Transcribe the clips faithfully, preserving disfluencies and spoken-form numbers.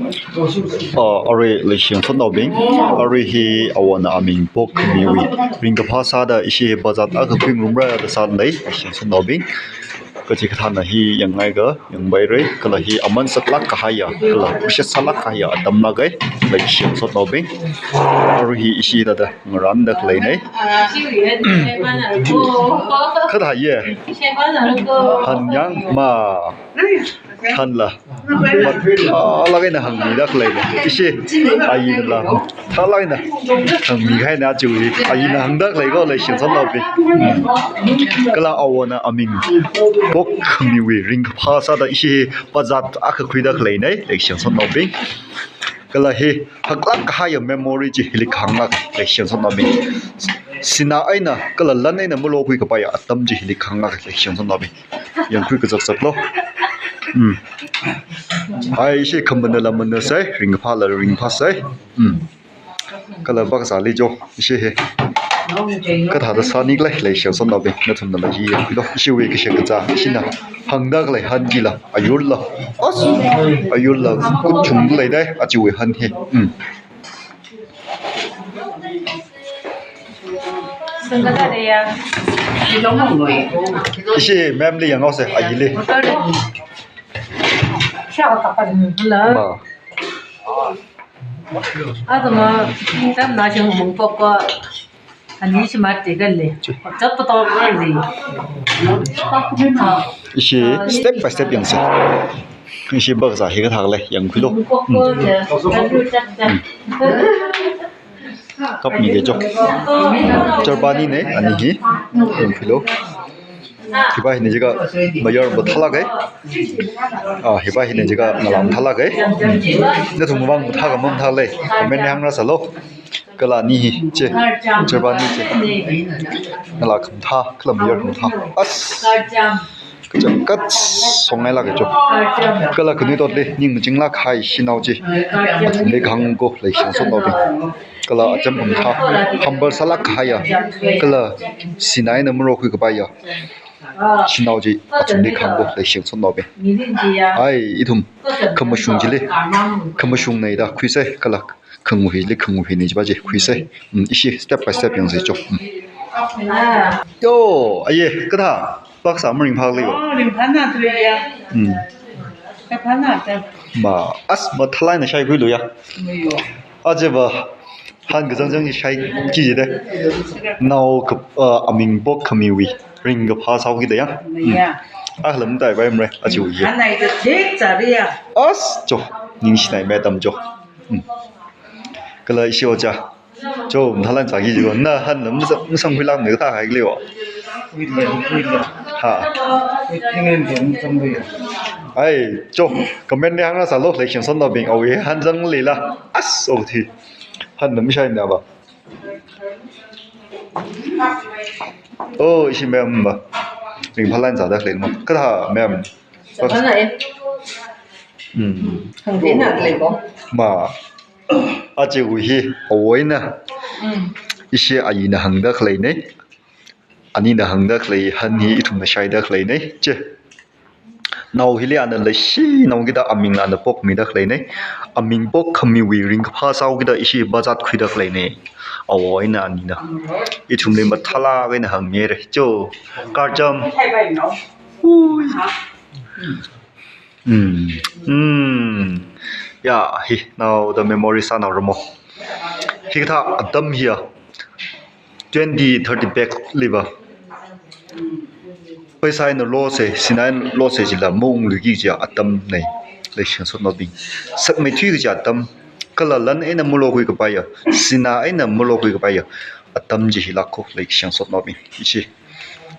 Ah, arui leishiyan sotnaobing, arui hi awona aming pokmiwui ringkaphā sāda ishi bazar akha khuingarumra da sālei, leishiyan sotnaobing. Kachikathāna hi yangngaiakha yangpairei, kala hi aman saklāk kahaiya, kala appreciate sālāk kahaiya atam lāka, leishiyan sotnaobing. Arui hi ishi thāda ngarānda khaleinei. Kathā ye? Hanyang ma. Hanla. Mathālāk eina hāngmida khaleinei. Ishi, ayinala mathālāk eina hāngmi kahaina chiwui. Ayina hāngda khalei ko, leishiyan sotnaobing. Kala awona aming pokmiwui ringkaphā sāda ishi bazar akha khuida khaleinei, leishiyan sotnaobing. Kala hi haklāk kahaiya memory chi hili kahānglāk, leishiyan sotnaobing. Sinā eina kala lan eina malokhui kapaiya atam chi hili kahānglāk, leishiyan sotnaobing. Yangkhui kazakzaklo. Hmm. Ai, ishi khamanala manasai, ringphāla ringphāsai. Hmm. Kala bak sāli jo, ishi hi. Kathāda sāni khalei, leishiyan sotnaobing, nathumnala hi yangkhuilo. Ishiwui kashak kazā, ishina hāngda khalei han chila, ayurla. As, ayurla, kut chungda leidei, achiwui han hi. Hmm. Ishi ma'am li yanghaosei, ayili. Ma. Athumna, tamna shing mung pokko, ani shimān tekali. Chapatokali. Ishi step by step yangsei. Ishi bak sā hi kathā lei, yangkhuilo. Mung pokko le, alu chapta. Kapmi kaji jo. Charbani nei, ani hi. Yangkhuilo. Hiva hina jiakha mayar mathālāka. Ah, hiva hina jiakha ngalā mathālāka. Nathumwui vang mathā kha mamathālei, comment li hāngrasālo. Kala ani hi che, charbani che. Ngalā khamathā, kala mayar khamathā. As. Kachangkhat songngailāka jo. Kala khanuithotli ning machinglāk kahai shanao chi. Athumli kahāng ko, leishiyan sotnaobing. Kala acham khamathā, humble sālāk kahaiya. Kala sinā eina malokhui kapaiya shanao chi athumli kahāng ko, leishiyan sotnaobing. Ai, ithum khamashung chili, khamashung nei da khuisei, kala khangu hili khangu hi nei chiva chi khuisei. Hmm, ishi step by step yangsei jo. Hmm. Yo, aye, kathā, bak sā maringphāli yo. Oh, ringphāna tuya. Hmm. Ringphāna ta. Ma, as mathālāk eina shaikhuilu ya. Mayo. Ajava, han kachangchang chi shaiki jida. Nao kap-, ah, aming pokmiwui ringkaphā sāhaokida ya. Maya. Ah, lamtai bai mre, achiwui. Anai ta thik chariya. As, jo, ningshinai madam jo. Hmm. Kala ishi oja. Jo, mathālāk eina zāki jiko. Na hanna masang, masangkhuilāk ne kathā haikli yo. Khuilei, khuilei. Ha. Khuilei, khuilei. Ai, jo, comment li hāngrasālo, leishiyan sotnaobing, awui han zangleila. As, othi. Hanna mashaina va. Oh, ishi ma'am va. Ringphālāk eina zāda khalei ma. Kathā ma'am. Sākhanai. Hmm. Hāngdina khalei bo. Ma. Achiwui hi, awo eina. Hmm. Ishi ayina hāngda khaleinei. Anina hāngda khalei han hi ithumna shaida khaleinei. Che. Nao hili ana leishinaokida aming ana pokmida khaleinei. Aming pokmiwui ringkaphā sāhaokida ishi bazar khuida khaleinei. Awo eina anina. Ithumli mathālāk eina hāngmirei. Jo. Karcham. Ui. Hmm. Hmm. Ya, hi, naoda memory sānao ramo. Hikathā atam hiya, twenty, thirty back liva. Paisa eina losei, sinā eina losei chila maungluiki kaji atam nei, leishiyan sotnaobing. Sakmeithui kaji atam, kala lan eina malokhui kapaiya, sinā eina malokhui kapaiya atam chi hilāka, leishiyan sotnaobing. Ishi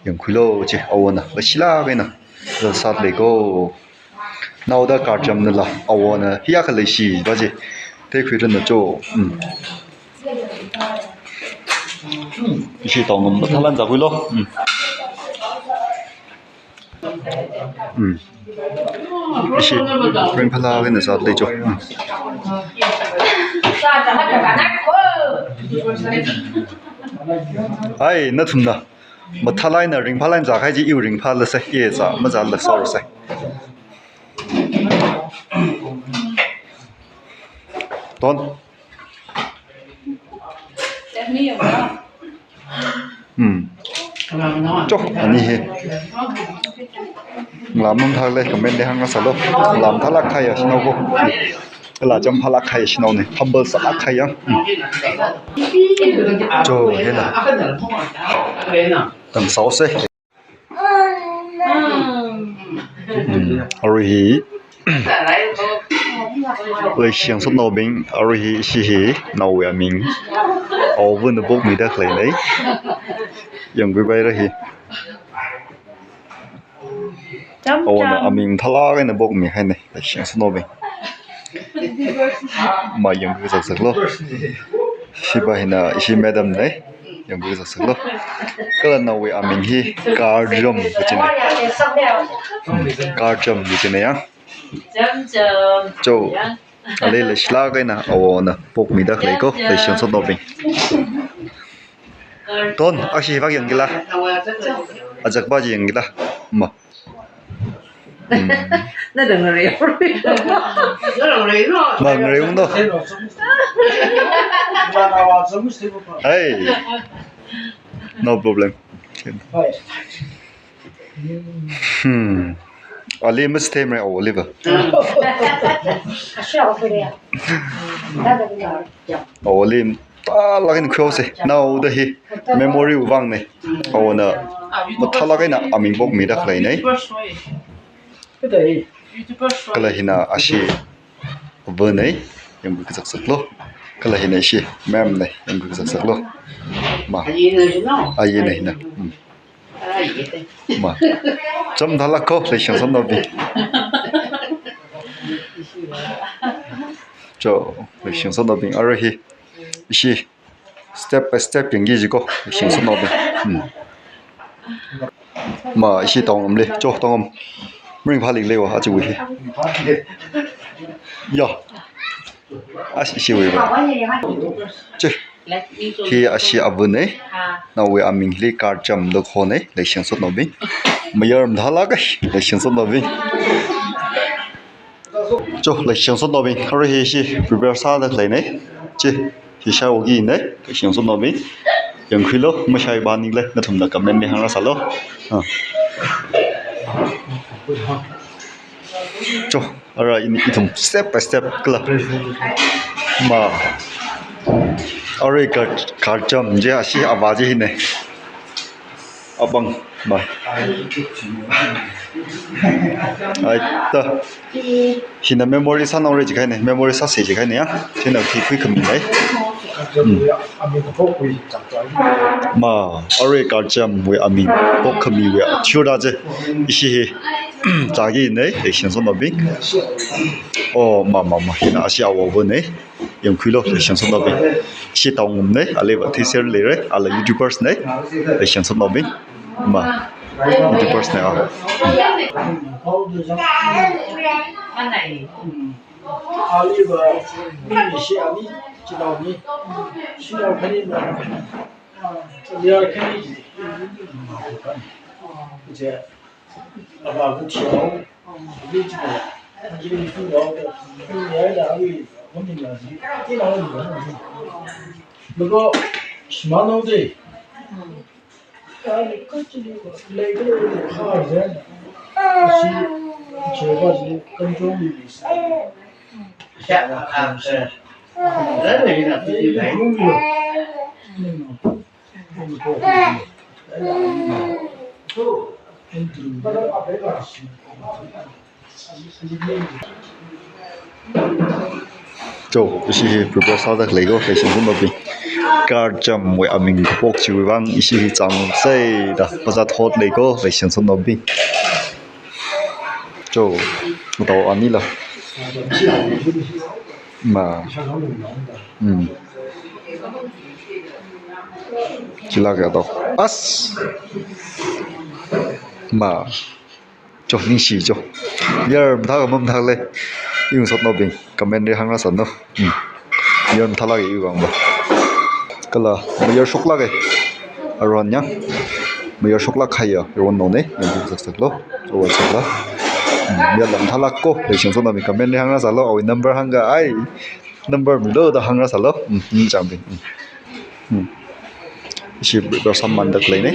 yangkhuilo chi, awona leishilāk eina zāsālei ko. Naoda karchamnala, awona hiyākha leishi va chi. Theikhuiranu cho. Mm. Ishi tongam thalan zākhuilo. Mm. Mm. Ishi ringphālāk eina zālei cho. Mm. Ai, nathumna mathālāk eina ringphālāk eina zākahai chi iwui ringphālāsei, i zā mazāla sāsei. Ton. Hmm. Cho, ani hi. Lam mathālei, comment li hāngrasālu. Lam thālāk kahai shanao ko. Kala chām thālāk kahai shanao ne. Humble sālāk kahai ya. Hmm. Cho, hina. Tang sao se. Hmm, arui hi. Leishiyang sotnaobing, arui hi, ishi hi, naowui aming. Avāna pokmida khalei nei. Yangkhuipaira hi. Avāna aming thālāk eina pokmihai nei, leishiyang sotnaobing. Ma yangkhui zakzaklu. Ishi pa hina, ishi madam nei. Yangkhui zakzaklu. Kala naowui aming hi Karjam kaji nei. Hmm, Karjam kaji nei ya. Cho. Ali leishilāk eina avāna pokmida khalei ko, leishiyang sotnaobing. Ton, ashi vak yangkila. Azak pa chi yangkila. Ma. Hmm. Na dang rei. Ma, ngarei ung no. Hey. No problem. Hmm. Ali must stay mai o liver. O lim. Thālāk eina khuihaose. Naoda hi memory wui vang nei. Avāna mathālāk eina aming pokmida khalei nei. Kala hina ashi avā nei. Yangkhui zakzaklu. Kala hina ishi ma'am nei. Yangkhui zakzaklu. Ma. Ayi nei hina. Hmm. Ma. Chām thālāk ko, leishiyang sotnaobing. Cho, leishiyang sotnaobing. Arui hi. Ishi. Step by step yangki ji ko, leishiyang sotnaobing. Hmm. Ma, ishi tongam le, cho tongam. Ringphālei leiwa, achiwui hi. Ya. Ashi, ishiwui va. Che. Hi ashi avā nei. Naowui aming hili Karjam da kho nei, leishiyang sotnaobing. Mayar mathālāk kahai, leishiyang sotnaobing. Cho, leishiyang sotnaobing, arui hi ishi prepare sāda khalei nei. Che, hi shaihaoki nei, leishiyang sotnaobing. Yangkhuilu, mashaipaning lei, nathumna comment li hāngrasālu. Ha. Cho, arui ithum step by step kala. Ma. Arui Kar-, Karjam chi ashi avā chi hi nei. Apāng, ma. Ai, ta. Hina memory sānao rei jikahai nei, memory sāsei jikahai nei ya. China khi khuikhami nei. Hmm. Ma, arui Karjamwui aming pokkhamiwui athishurda chi. Ishi hi, zāki nei, leishiyang sotnaobing. Oh, ma, ma, ma, hina ashi avā nei. Yangkhuilu, leishiyang sotnaobing. Ishi tongam nei, ali va thiser leira, ala YouTubers nei, leishiyang sotnaobing. Ma, YouTubers nei a. Cho, ishi hi prepare sāda khalei ko, leishiyang sotnaobing. Karjamwui aming pok chiwui vang, ishi hi chāngseida, phāzā thot lei ko, leishiyang sotnaobing. Cho, tao ani la. Ma. Hmm. Chila kaya tao. As. Ma. Cho, ningshi cho. Mayar mathā ka mamathā lei. Ithum sotnaobing comment li hāngrasālu. Hmm. Mayar mathālāka iwui vang va. Kala mayar shoklāka. Aruihon ya. Mayar shoklāk kahai ya. Aruihon nao nei. Yangkhui zakzaklu. Aruihon shokla. Hmm. Mayar mathālāk ko. Leishiyang sotnaobing comment li hāngrasālu. Awui number hāngkahai. Number milu da hāngrasālu. Hmm, hmm, chāngbing. Hmm. Hmm. Ishi brother Samman da khalei ne.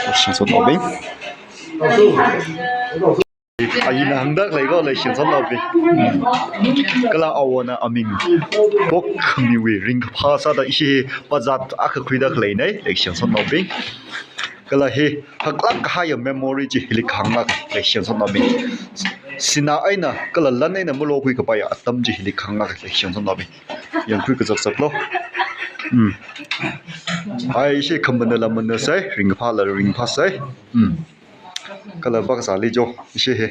Leishinsotnaobing. Ayina hāngda khalei ko, leishinsotnaobing. Hmm. Kala awona aming pokmiwui ringkaphā sāda ishi pazat akha khuida khalei ne, leishinsotnaobing. Kala hi haklāk kahaiya memory chi hili kahānglāk, leishinsotnaobing. Sinā eina kala lan eina malokhui kapaiya atam chi hili kahānglāk, leishinsotnaobing. Yangkhui kazakzaklu. Hmm. Ai, ishi khamanāla manāsai, ringkaphāla ringkaphāsai. Hmm. Kala bak sāli jo, ishi hi.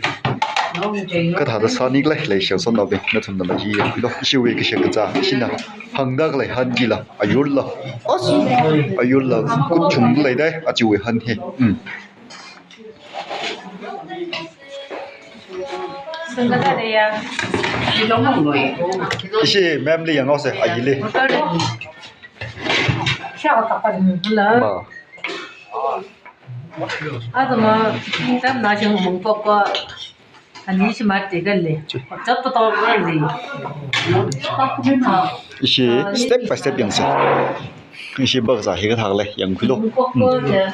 Kathāda sāni khalei, leishinsotnaobing, nathumnala hi yangkhuilu. Ishiwui kashak kazā, ishina hāngda khalei han chila, ayurla. As, ayurla kutchung leidai, achiwui han hi. Hmm. Ishi ma'am li yanghaosei, ayili. Ma. Azuma, tam na jing mung pok ko, ani shi mati kali. Chap to kali. Ishi step by step yangsei. Ishi bak sā hi kathā khalei, yangkhuilu. Mung pok ko, ya,